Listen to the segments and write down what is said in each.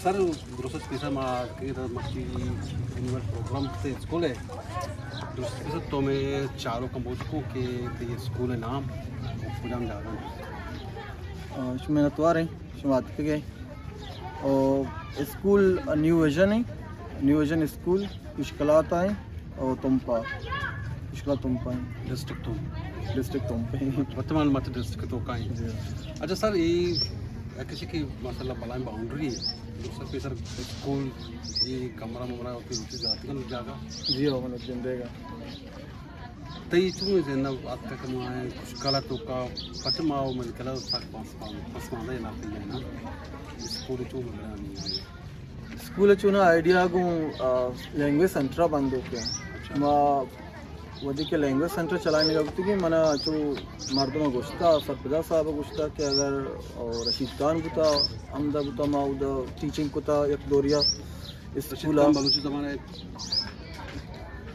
سر، درست پیسر ما کہ مرچی اینوئل پروگرام تے اسکول ہے۔ درست پیسر تو میں چارو کمبوج کو کہ تے اسکول نام کجام جاگہ؟ آ، شما منتوار ہیں، شما آتکگے۔ او اسکول نیو ویژن ہے، نیو ویژن اسکول کشکلات ہے۔ او تمپا، اشکا تمپا ہیں۔ ڈسٹرکٹ تمپ۔ ڈسٹرکٹ تمپا ہیں۔ ورتمان مت ڈسٹرکٹ تو کا ہیں۔ جی۔ اچھا سر، یہ کسی کی ماشاءاللہ بلائیں باؤنڈری ہے۔ سر پیسر اسکول، یہ کمرہ ممرہ اور کوئی چیز آتی ہے جاگہ؟ جی ہو، من جندے گا۔ تئی چون زندہ آتکا کہ ما کشکالا تو کا پچ ما و من کلا سک پاس پاس پاس ما علاقے میں نا۔ اسکول چون بنا نہیں ہے۔ اسکول چونا آئیڈیا گوں، آ، لینگویج سینٹر بندوک ہے۔ اچھا۔ ما وہدے کہ لینگویج سینٹر چلائینگ ءَ بوتگیں، منا چو مردم گوشتا، سرپدا صاحب گوشتا کہ اگر، او، رشید خان بوتا، ہمدا بوتا، ما اودا ٹیچنگ کتا یک دوریا اسکولا۔ رشید خان بلوچی زمانہ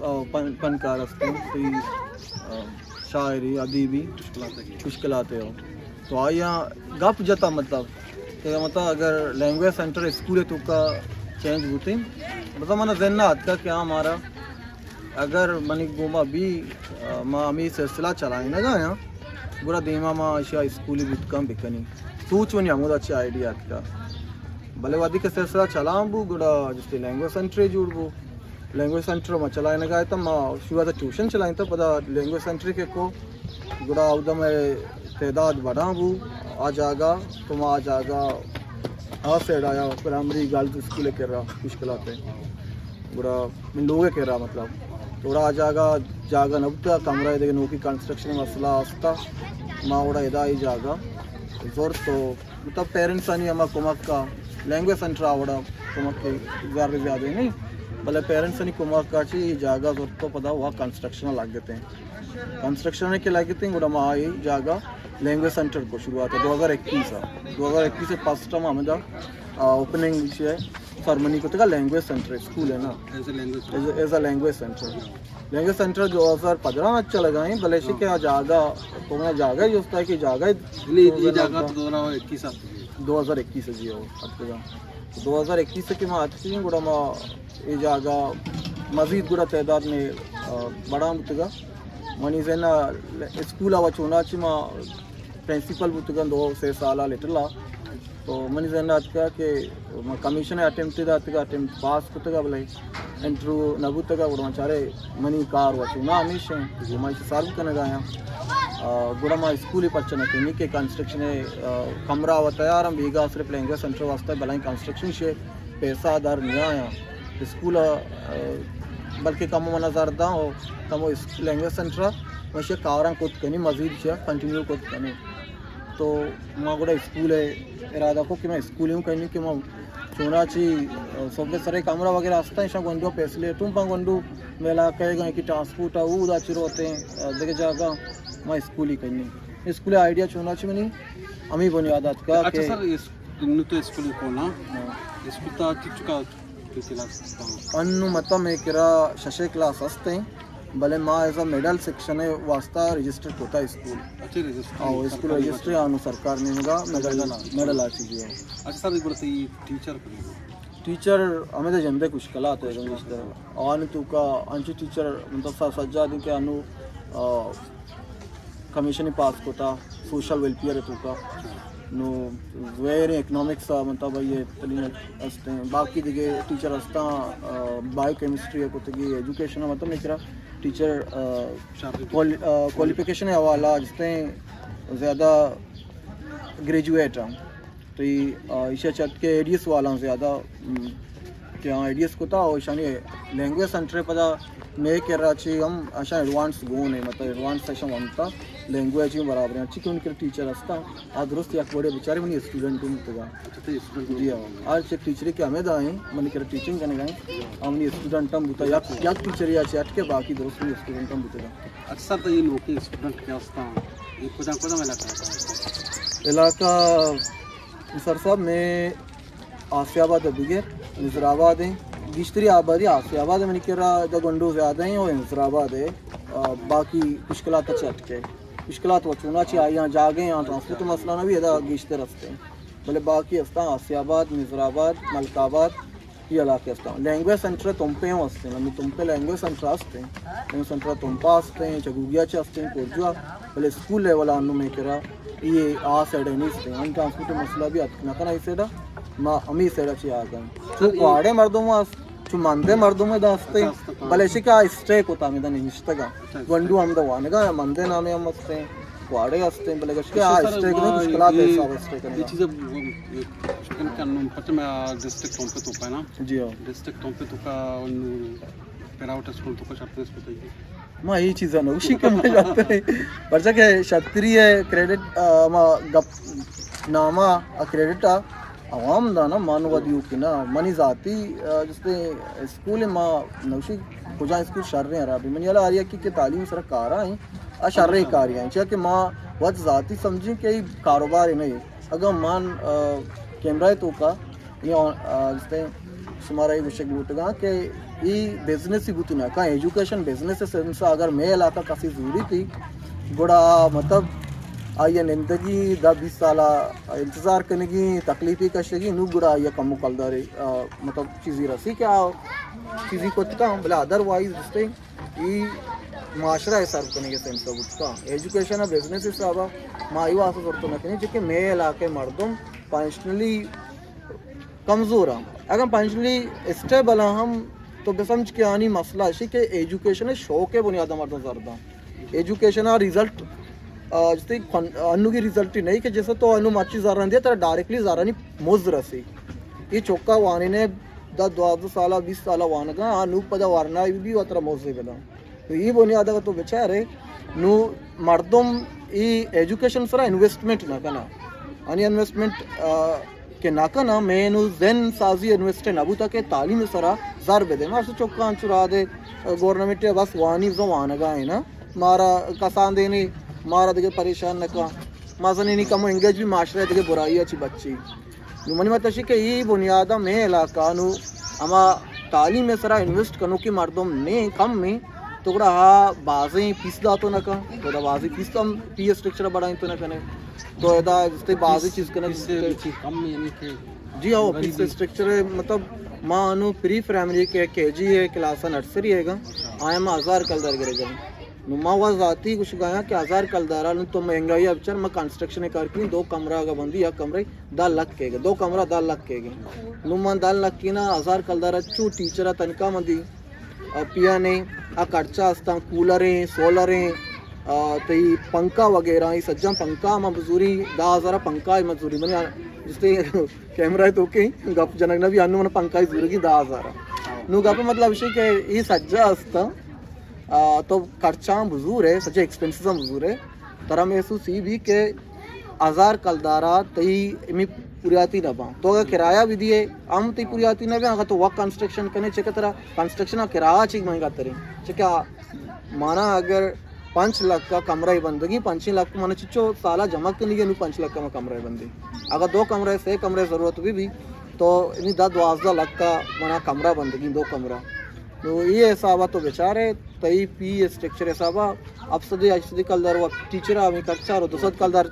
آ، پن-، پنکار است، کوئی، آ، شاعری، ادیبی مشکلات ہے۔ تو آیا گپ جتا، مطلب کہ مطلب اگر لینگویج سینٹر اسکول تو کا چینج بوتے، مطلب منا ذہن نہ آتکا کہ ہاں ہمارا اگر منی گوما بھی، آ، ما ہمیں سلسلہ چلائیں نہ گایا، گڑا دیما ما اشیا اسکولی بوت کم بکنی۔ سوچ ونی ہمودا چی آئیڈیا آتکا۔ بلے وہدے کہ سلسلہ چلان بو، گڑا جستے لینگویج سینٹر جوڑ بو۔ لینگویج سینٹر ما چلائینگا اتاں، ما شروعات ٹیوشن چلائینتا، پدا لینگویج سینٹر کہ کو، گڑا اودا مئے تعداد بڑا بو۔ آ جاگہ تو ما آ جاگہ آ سائیڈ آیا پرائمری گرلز اسکول کرا مشکلات ہے۔ گڑا من لوگ کرا مطلب تو گڑا آ جاگہ، جاگہ نہ بوتا، کمرہ دگہ نوکی کنسٹرکشن مسئلہ آستا، ما گڑا ادا ای جاگہ زور تو مطلب پیرنٹس آنی ہما کمک کا، لینگویج سینٹر آ وڑا کمک کے زر زیادہ نہیں، بلے پیرنٹس آنی کمک کا چی یہ جاگہ زرت تو پدا وہ کنسٹرکشن لگ گئے تھے۔ کنسٹرکشن کے لگ گئے تھے، گڑا ما آئی جاگہ لینگویج سینٹر کو شروعات ہے دو ہزار اکیس ہے۔ دو ہزار اکیس سے فرسٹ ٹائم ہمیں دا، آ، اوپننگ ہے، سرمنی کو تکا لینگویج سینٹر اسکول ہے نا۔ As a language. As a, as a language centre. Language centre دو ہزار پندرہ میں اچھا لگا ہیں، بلے شی ہاں۔ کہ آ جاگہ، تو میں جاگہ ہی ہوتا ہے کہ جاگہ ہی نہیں، یہ جاگہ تو دو ہزار اکیس آتی ہے۔ دو ہزار اکیس جی ہو، اب تو دو ہزار اکیس کے ما آتی ہیں، گڑا ما یہ جاگہ مزید گڑا تعداد میں، آ، بڑا بوتگا۔ منی ذہن اسکول آوا چونا چی ما پرنسپل بوتگاں دو سے سال آ لٹل آ۔ تو منی ذہن آتکا کہ من کمیشن اٹیمپٹ داتگا، اٹیمپٹ پاس کتگا، بلے انٹرویو نہ بوتگا، گڑا من چارے منی کار و چونا ہمیش ہیں، من ایشی سرو کنگا آیاں۔ آ، گڑا ما اسکول پرچہ نہ کنی کہ کنسٹرکشن، آ، کمرہ و تیار ہم بیگا صرف لینگویج سینٹر واسطہ بلائیں کنسٹرکشن شے پیسہ در نیایاں۔ اسکول، آ، بلکہ کمو منا زر داں و کمو اس-، لینگویج سینٹر وشی کاراں کت کنی، مزید شے کنٹینیو کت کنی۔ تو ما گڑا اسکول ارادہ کو کہ ما اسکول ہوں کنی کہ ما چونا چی، آ، صبح سرے کمرہ وغیرہ ہستا، ایشاں گونڈو فیسلیٹوں پا گونڈو میلا کہے گا کہ ٹرانسپورٹ آ، او دا چی روتے ہیں، آ، دگہ جاگہ ما اسکول ہی کنی۔ اسکول آئیڈیا چونا چی منی ہمیں بنیاد آتکا اچھا کہ سر، اس انو تو اسکول کو نا؟ ہاں۔ اسکول تا چچکا تو کلاس تا؟ انو متا میں کرا ششے کلاس ہستے، بلے ما ایز اے مڈل سیکشن واسطہ رجسٹر کوتا اسکول۔ اچھا، رجسٹر ہاں، اسکول سرکار رجسٹر نے آنو سرکار نے مگا مڈل، مڈل آ۔ مڈل آ چیزی ہے۔ اچھا سر، ایک بڑا تی ٹیچر کو؟ ٹیچر ہمیں تو جندے کچھ کلا تو ہے، گشتہ آن تو کا انچو ٹیچر مطلب سا سجاد کہ انو، آ، کمیشن پاس کتا سوشل ویلفیئر توکا۔ نو زویر اکنامکس ء مطلب یہ تعلیم ہستیں، باقی دیگه ٹیچر ہستاں، آ، بائیو کیمسٹری ء کتگی، ایجوکیشن ء مطلب میں کرا ٹیچر، آ، کوالی-، آ، کوالیفیکیشن ء حوالہ جستیں زیادہ گریجویٹ ہیں۔ تو ای، آ، ایشا چٹ کے اے ڈی ایس والاں زیادہ، م، کہ آ اے ڈی ایس کتا اور ایشانی لینگویج سینٹر پدا میں کرا چی ہم اشان ایڈوانس گون ہے، مطلب ایڈوانس ایشان وانتا لینگویج ہم برابر ہیں، چی کہ ان کے ٹیچر ہستا، آ درست یک بڑے بیچارے منی اسٹوڈنٹ ہوں تگا۔ اچھا، تو اسٹوڈنٹ جی ہاں، ہر چیک ٹیچر کے ہمیں دائیں، منی کرا ٹیچنگ کرنے گئے، ہم منی اسٹوڈنٹ ہم بوتا، یک، یک ٹیچر یا چیٹ کے باقی درست منی اسٹوڈنٹ ہم بوتا۔ اچھا سر، تو یہ نوکے اسٹوڈنٹ کیا ہستا؟ یہ کجا کجا علاقہ ہے؟ علاقہ سر صاحب، میں آسیا آباد ء بگر نظر آباد ہیں، گیشتری آبادی آسیا آباد ء منی کرا دا گنڈو زیادہ ہیں اور نظر آباد ہے، آ، باقی مشکلات اچ اٹکے۔ مشکلات و چونا چی آیاں جاگے آں ٹرانسپورٹ مسئلہ نہ بھی ادا گیشتر ہستے۔ بلے باقی استاں آسیاباد، مزرآباد، ملکآباد، اے علاقے استاں۔ لینگویج سینٹر تمپے ہم استیں، ہمے تمپے لینگویج سینٹر استیں، لینگویج سینٹر تمپا استیں، چگوگیا چہ استیں، پورجوا، بلے اسکول لیول ءَ انوں مئے کرا اے آ سائیڈ ءَ نیستیں۔ ہم ٹرانسپورٹ مسئلہ بھی اتک نہ کناں اے سائیڈ ءَ، ما ہمے سائیڈ ءَ چہ آگاں۔ چو کواڑے مردم است، چو مندے مردم ادا استیں، بلے شکا اسٹے کتا ہمیدا نشتگا۔ گونڈو ہمدا وانگا، مندے نامے ہم استیں، کواڑے استیں، بلے گشکے آ اسٹے کنگ، مشکلات حساب اسٹے کنگ۔ یہ چیز شکن کن پتہ میں ڈسٹرکٹ تمپے توکا نا۔ جی ہاں۔ ڈسٹرکٹ تمپے توکا پرائیویٹ اسکول توکا شرط اس پتہ۔ ما اے چیزا نہ گوشی کہ ما شتری، پرچا کہ شتری ءِ کریڈٹ، آ، ما گپ ناما ءَ کریڈٹ ءَ عوام دانا، من ودی اوکی نا۔ منی ذاتی، آ، جستے اسکول ما نوشی کجا اسکول شریں خرابی۔ منی حالا ہر یکی کہ تعلیم سر کارا ہیں، آ شریں کاری ہیں۔ چیا کہ ما وت ذاتی سمجھیں کہ اے کاروبار نہیں۔ اگاں من، آ، کیمرہ توکا اے، آ، جستے شمارا اے گوشگ لوٹگاں کہ اے بزنس ہی بوتی نہ کن، ایجوکیشن بزنس سینس اگر مئے علاقہ کسی زوری تھی، گڑا مطلب آئی نندگی دہ بیس سال انتظار کنگی، تکلیفی کشگی، نو گڑا آئی کم کلدارے، آ، مطلب چیزی رسی کہ آ چیزی کت کن، بلے ادر وائز جستے اے معاشرہ ءِ سرو کنگ ءِ سینس ءَ بوت کن۔ ایجوکیشن ءَ بزنس حساب ءَ ما اے واسطہ زرت نہ کنیں، چونکہ مئے علاقے مردم فائنینشلی کمزور ہیں۔ اگر فائنینشلی اسٹیبل ہیں ہم تو بسمجھ کہ آنی مسئلہ اشی کہ ایجوکیشن ءِ شوق ءِ بنیاد ءَ مردم زر داں۔ ایجوکیشن ءِ رزلٹ، آ، جستے کن-، انوگی رزلٹ نہیں کہ جیسے تو انو مرچی زر دے ترا ڈائریکٹلی زرانی مز رسی۔ اے چوکا وانینے دہ دوازدہ سال، بیس سال وانگا، آ نو پدا ورنا بی و ترا موزے بداں۔ تو اے بنیاد اگر تو بچارے، نو مردم اے ایجوکیشن سرا انویسٹمنٹ نہ کنا۔ آنی انویسٹمنٹ، آ، کہ نہ کنا، مئے نو ذہن سازی انویسٹ نہ بوتا کہ تعلیم سرا زر بدے۔ ما چوکاں چرا دے، آ، گورنمنٹ بس وانی زو وانگا ہے نا، مارا کسان دینے، مارا دیگه پریشان نہ کن۔ مزنینی کمو انگیج بھی معاشرہ دیگه برائی اچی بچی۔ نو منی مت اشی کہ اے بنیاد ءَ مئے علاقہ نو ہما تعلیم ءِ سرا انویسٹ کنوکیں مردم نے کم میں، تو گڑا ہا بازیں پیس داتو نہ کن، تو دا بازیں پیس ہم پی اسٹرکچر بڑھائیں تو نہ کنے، تو ادا جستے بازیں چیز کنے۔ پیس، پیس کم میں یعنی کہ جی ہاں، پیس غریبی۔ اسٹرکچر ہے، مطلب ما انو پری پرائمری کے، کے جی ہے، کلاس نرسری ہے گا، اچھا۔ آیا ما ہزار کلدار گرے گا۔ نو ما وا ذاتی گوشگایا کہ ہزار کلدارا نو تو مہنگائی ءَ بچار، ما کنسٹرکشن کار کنی، دو کمرہ اگا بندی، یک کمرہ دہ لکھ کیگا، دو کمرہ دہ لکھ کیگا۔ نو من دہ لکھ کینا ہزار کلدارا چو ٹیچر ءَ تنخواہ من دی، آ، پیا نے، آ خرچہ استاں، کولر ہیں، سولر ہیں، آ، تئی پنکھا وغیرہ، اے سجاں پنکھا ما بزوری، دہ ہزار پنکھا ما بزوری۔ منی آ، جستے کیمرہ توکیں گپ جنگ نہ بی، انو من پنکھا زورگی دہ ہزار۔ نو گپ مطلب اشی کہ اے سجا استاں، آ، تو خرچاں بزور ہے، سجے ایکسپنسز ہم بزور ہے۔ ترا محسوس ای بھی کہ ہزار کلدارا تئی امی پوریاتی نہ باں۔ تو اگر کرایہ بھی دیے، ہم تئی پوریاتی نہ باں، اگر تو وقت کنسٹرکشن کنے، چکہ ترا کنسٹرکشن کرایہ چک مہنگا تریں۔ چکہ مانا اگر پنچ لکھ کا کمرہ بندگی، پنچ لکھ مانا چچو سالا جمع کنی گے، نو پنچ لکھ کا کمرہ بندی۔ اگر دو کمرہ، سے کمرہ ضرورت بھی بھی، تو انی دہ دوازدہ لکھ کا مانا کمرہ بندگی، دو کمرہ۔ نو اے حساب ءَ تو بچارے، تئی پی اسٹرکچر حساب ءَ ہپت سد ہشت سد کلدار و ٹیچر ءَ ہمے خرچہ رو دو سد کلدار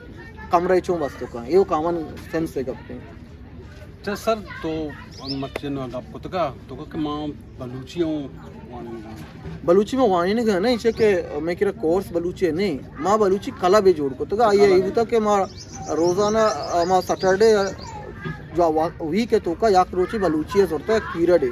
کمرہ چون بستو کن۔ اے کامن سینس ءِ گپ ایں۔ اچھا سر، تو مرچی نو گپ کتگا، تو کہ ما بلوچی ہوں وانینگا۔ بلوچی ما وانینگا نہیں، چہ کہ میں کرا کورس بلوچی نہیں، ما بلوچی کلب جوڑ کتگا۔ آئی اے بوتا کہ ما روزانہ، ما سیٹرڈے جو وا-، ویک ءِ توکا یک روچے بلوچی ءِ زرتا یک پیریڈے۔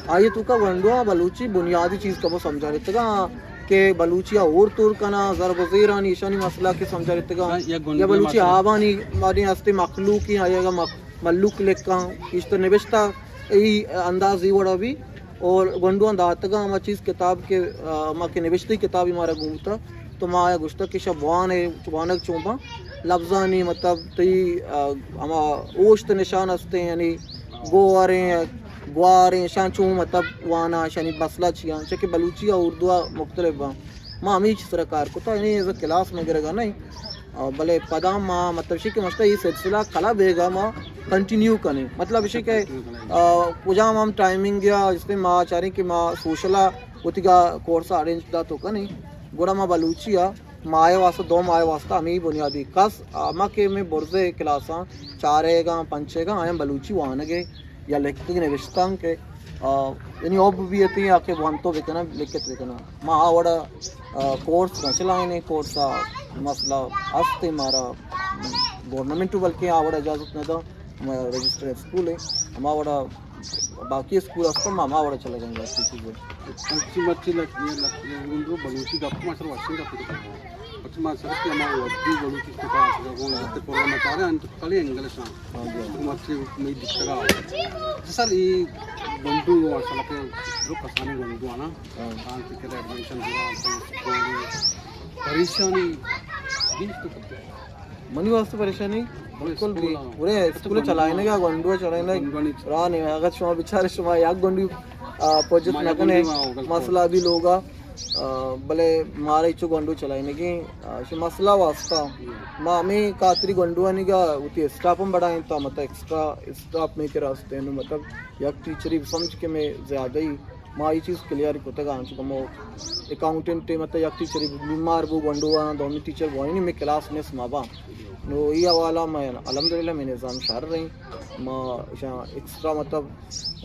آئی ءِ توکا گونڈواں بلوچی بنیادی چیز کمو سمجھا رتگا کہ بلوچی ءَ ہور تور کنا، ضرب و زیرانی ایشانی مسئلہ کہ سمجھا رتگا۔ ہاں، یا گونڈو یا بلوچی مسئلہ۔ آبانی مانی ہستے مخلوق ہیں، آئی اگا مخ-، ملوک لکھاں، ایشتر نبشتہ ای اندازی وڑا بھی اور گونڈواں داتگا ہما چیز کتاب کے، آ، ما کہ نبشتہ کتابی مارا گون بوتا۔ تو ما آیا گوشتگ کہ شہ بوان ءَ وانگ چون باں، لبزانی مطلب تئی، آ، ہما اوشت نشان استیں، یعنی گوہریں، گواریں، شان چون مطلب وانا، شانی مسئلہ چیاں، چہ کہ بلوچی ءُ اردو ءَ مختلف باں۔ ما ہمے چیز سرا کار کتا، یعنی ایز اے کلاس مگرگا نہیں، آ، بلے پدا ما مطلب شی کہ مشتا یہ سلسلہ کلا بیگا ما کنٹینیو کنیں۔ مطلب شی کہ، آ، کجام ہم ٹائمنگ یا اس میں ما چاریں کہ ما سوشل ءَ وتیگا کورس ارینج دا تو کنیں۔ گڑا ما بلوچی ءَ ماہ ءِ واسطہ، دو ماہ ءِ واسطہ ہمے بنیادی کس، ہما کہ ہمے برزے کلاساں چارے گاں، پنچے گاں، آیاں بلوچی وانگ ءِ یا لکھگ نوشتانک ءِ، آ، یعنی حب بیت یا کہ وانتو بکناں، لکھت بکناں۔ ما آ وڑا، آ، کورس نہ چلائیں، کورس ءِ مسئلہ است مارا، گورنمنٹ بلکہ آ وڑا اجازت نہ دا۔ ما رجسٹرڈ اسکول ایں، ہما وڑا باقی اسکول است، ما ہما وڑا چلگا ایں، باقی چیز ایں۔ مرچی، مرچی لگ-، یہ لگ-، یہ گنڈو بلوچی گپ ما سر واشنگ گپ کرتے ہیں۔ مرچی ما سر کہ ہما اردو بلوچی کو پاس لگوں، جتے پروگرام چارے ہیں، تو کلی انگلش ہیں۔ ہاں جی۔ تو مرچی میں دکترا۔ سر، یہ گنڈو ماشاءاللہ کہ جو کسانی گنڈو آنا، ہاں۔ کان فکر ایڈمیشن دیوان، اسکول، پریشانی، بیس تو کرتے ہیں۔ منی واسطہ پریشانی بالکل بھی۔ اسکول، اڑے اسکول چلائینگ ءَ، گونڈو چلائینگ ءَ راہ نہیں۔ اگر شما بچارے شما یک گونڈو، آ، پروجیکٹ نہ کنے، مسئلہ بھی لوگا، آ، بلے مارا اچو گونڈو چلائینگی، آ، شما مسئلہ واسطہ۔ ما ہمیں خاطری گونڈو آنی گا وتی اسٹاف ہم بڑھائیں تا، مطلب ایکسٹرا اسٹاف میں کرا استے ہیں، مطلب یک ٹیچری سمجھ کے میں زیادہ ہی ما اے چیز کلیئر کتگ، انچو کہ مو اکاؤنٹنٹ ءِ مطلب یک ٹیچر بیمار بو، گونڈو آں، دومی ٹیچر بو، یعنی میں کلاس مس ما باں۔ نو اے حوالہ میں الحمدللہ میں نظام شر رہی۔ ما ایشاں ایکسٹرا مطلب،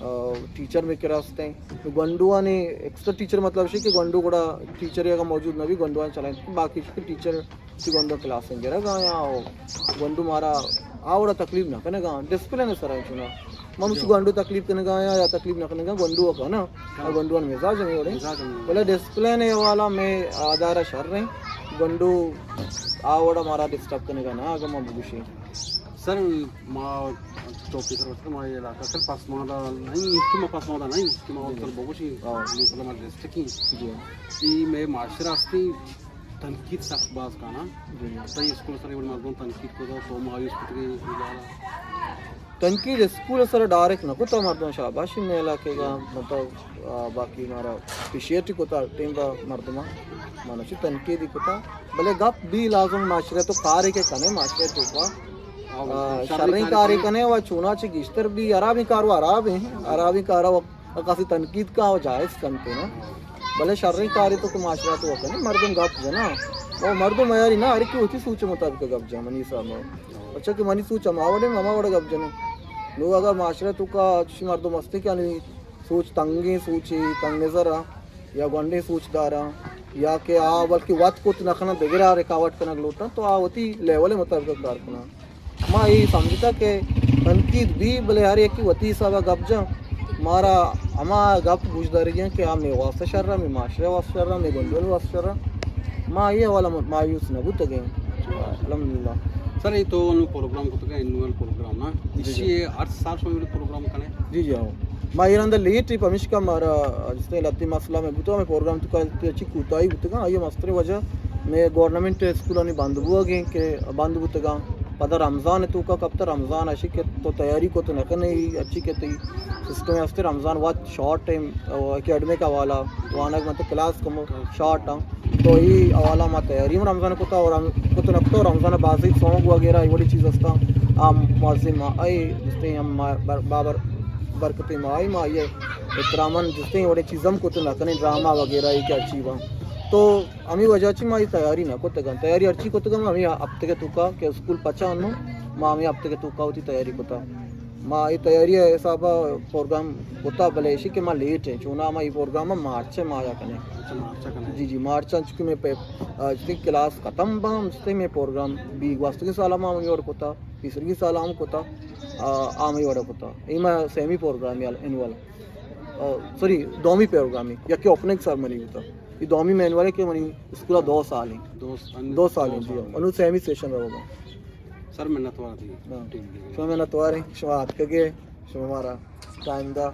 آ، ٹیچر میں کلاس تھے۔ نو گونڈو آنے ایکسٹرا ٹیچر مطلب شی کہ گونڈو گڑا ٹیچر اگر موجود نہ بھی گونڈو آن چلائیں، باقی ٹیچر چی گونڈو کلاس گرگ آیا او گونڈو مارا آ وڑا تکلیف نہ کنگا، ڈسپلن سرا چونا۔ من مچی گونڈو تکلیف کنگا یا، یا تکلیف نہ کنگا، گونڈو کا نا، آ گونڈو ان مزاج ہمیں وڑے۔ مزاج ہمیں وڑے۔ بلے ڈسپلن ءِ حوالہ میں آدارا شر ہیں، گونڈو آ وڑا مارا ڈسٹرب کنگا نا، اگر من بگوشی۔ سر، ما چوکی سر وقت ما یہ علاقہ سر پسماندہ نہیں، کہ ما پسماندہ نہیں، کہ ما سر بگوشی، ہاں۔ یہ سر ما ڈسٹرکٹ ہی۔ جی۔ یہ میں معاشرہ ہستی، تنقید سخت باز کانا۔ جی۔ تئی اسکول سر ایوڑ مردم تنقید کو تو، تو مایوس کتگی ادارہ۔ تنقید اسکول سر ڈائریکٹ نہ کتا مردم، شاباشی میں علاقے کا، مطلب، آ، باقی مارا اپریشیٹ کتا ٹیم با مردم، مانا چی تنقید کتا۔ بلے گپ بھی لازم معاشرے تو کارے کے کنے معاشرے تو کا۔ آ، شریں کارے کنے و چونا چی گیشتر بھی حرابی کار و حراب ہیں، حرابی کارا و کسی تنقید کا و جائز کنتے نا۔ بلے شریں کارے تو کہ معاشرہ تو کنے، مردم گپ جنا۔ او مردم یاری نا، ہر کی ہوتی سوچ مطابق گپ جا منی حساب میں۔ اچھا کہ منی سوچ ہما وڑے، ہما وڑے گپ جنے۔ لوگ اگر معاشرہ تو کا اچھی مردم ہستے کہ یعنی سوچ تنگیں سوچے، تنگ نظر آ، یا گونڈیں سوچ دارا، یا کہ آ بلکہ وت کت نہ کنا، دگرا رکاوٹ کنگ لوٹا، تو آ وتی لیول مطابق کار کنا۔ ما اے سمجھتا کہ تنقید بھی، بلے ہر یکی وتی حسابا گپ جاں۔ مارا ہما گپ گوش دارگی ہیں کہ آ مے واسطہ شر، مے معاشرے واسطہ شر، مے گنجل واسطہ شر۔ ما اے حوالہ م-، مایوس نہ بوتگیں۔ الحمدللہ۔ سر، اے تو انو پروگرام کتگا، اینوئل پروگرام نا؟ جی، جی۔ ایشی ہر سال شما پروگرام کنے؟ جی، جی، ہاں۔ ما اے رندا لیٹ ہی پمشکا مارا جستے لتی مسئلہ میں بوتگا، میں پروگرام تو کا اچھی کوتاہی بوتگا، آئی مستر وجہ میں گورنمنٹ اسکولانی بند بوگیں کہ بند بوتگا۔ پدا رمضان توکا کپتا، رمضان اشی کہ تو تیاری کو تو نہ کنے، اچھی کہ تئی سسٹم ہستے رمضان وقت شارٹ ٹائم، او، اکیڈمک حوالہ، وانگ مت کلاس کمو شارٹ ہاں۔ تو ای حوالہ ما تیاری ہم رمضان کتا اور ہم کت نکتا، رمضان بازی سونگ وغیرہ ای وڑی چیز ہستا۔ ہم مؤذن ما آئی جستے ہم ما بر-، بابر برکتی ما آئی ما یہ احتراماً جستے وڑی چیز ہم کت نہ کنیں، ڈرامہ وغیرہ ای کیا چیز ہاں۔ تو ہمیں وجہ چی ما ای تیاری نہ کتگاں۔ تیاری ہرچی کتگاں ہمیں ہفتگے توکا کہ اسکول پچا انو، ما ہمیں ہفتگے توکا ہوتی تیاری کتا۔ ما اے تیاری ءِ حساب ءَ پروگرام کتا، بلے ایشی کہ ما لیٹ ہیں، چونا ما اے پروگرام ءَ مارچ ءَ ما آیا کنے۔ اچھا، مارچ ءَ کنے۔ جی، جی، مارچ ءَ چونکہ میں پہ، آ، جستے کلاس ختم باں، جستے میں پروگرام بھی گوستگیں سال ءَ ما ہمیں وڑ کتا، پیسرگیں سال ءَ ہم کتا، آ، آ ہمیں وڑ کتا۔ اے ما سیمی پروگرام یا اینول، آ، سوری، دومی پروگرام ہے، یا کہ اوپننگ سرمنی ہوتا۔ اے دومی مینول ہے کہ منی اسکول ءَ دو سال ہیں۔ دو س-، دو سال ہیں، دو جی۔ سال ہیں۔ انو سیمی سیشن رہوگا۔ سر، منتوار تھی۔ ہاں۔ Team team. شما منتوار ہیں، شما آتکگے، شما ہمارا ٹائم دا۔